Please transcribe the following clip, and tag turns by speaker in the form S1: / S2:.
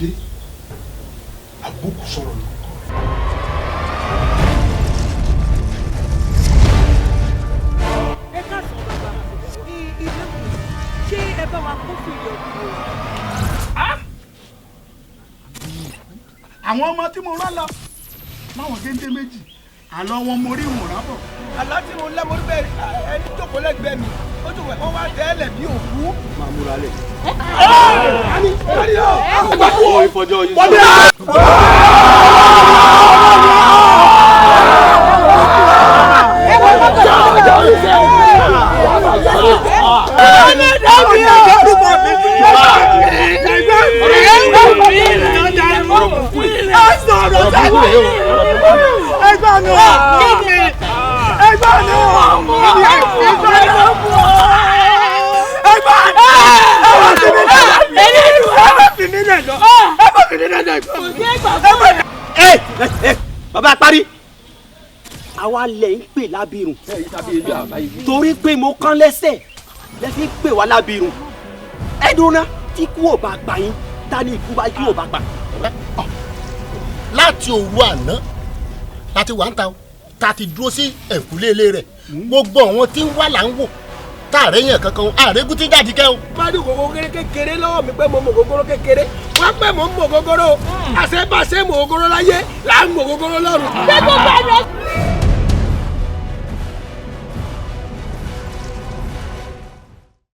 S1: Adé àbúkù sọ̀rọ̀ lórúkọ rẹ̀.
S2: Ẹ káàsán bàbá, ní ilé kù, ṣé ẹ bá wa kó fìrí ọkọ?
S1: Àwọn ọmọ tí mo rán lọ láwọn géńdé méjì, àlọ́ wọn mo rí ìwọ̀n rábọ̀.
S3: Àlá tí mo lá, mo rí bẹ́ẹ̀, ẹni jókòó lẹ́gbẹ̀ẹ́ mi, ó jókòó, wọ́n wá tẹ́lẹ̀ bí òkú.
S4: Máa múra lẹ̀.
S3: Ani o.
S4: Ó ìfọjọ́ yìí.
S5: Bàbá parí, àwa lẹ̀ ń pè lábìrún torí pé mo kán lẹ́sẹ̀ lẹ́sìn pè wá lábìrún. Ẹ dúró, tí kú ò bá pa yín, ta ni ikú bá kú ò bá pa?
S6: Láti òru àná láti wà ń ta o, ta ti dúró sí ẹ̀kúlé ilé rẹ̀, gbogbo àwọn tí ń wà là ń wò, tá àárẹ̀ yẹn kankan o, àárẹ̀ gútí jáde kẹ́ o.
S3: Má dùn kókó kékeré lọ́wọ́ mi pé mo mọ̀ gógóró kékeré, wọ́n pẹ́ mo ń mọ̀ gógóró, àṣẹ bá ṣe mọ̀ gógóró láyé là ń mọ̀ gógóró lọ́run.
S2: Ṣé gbogbo ẹ̀ lọ?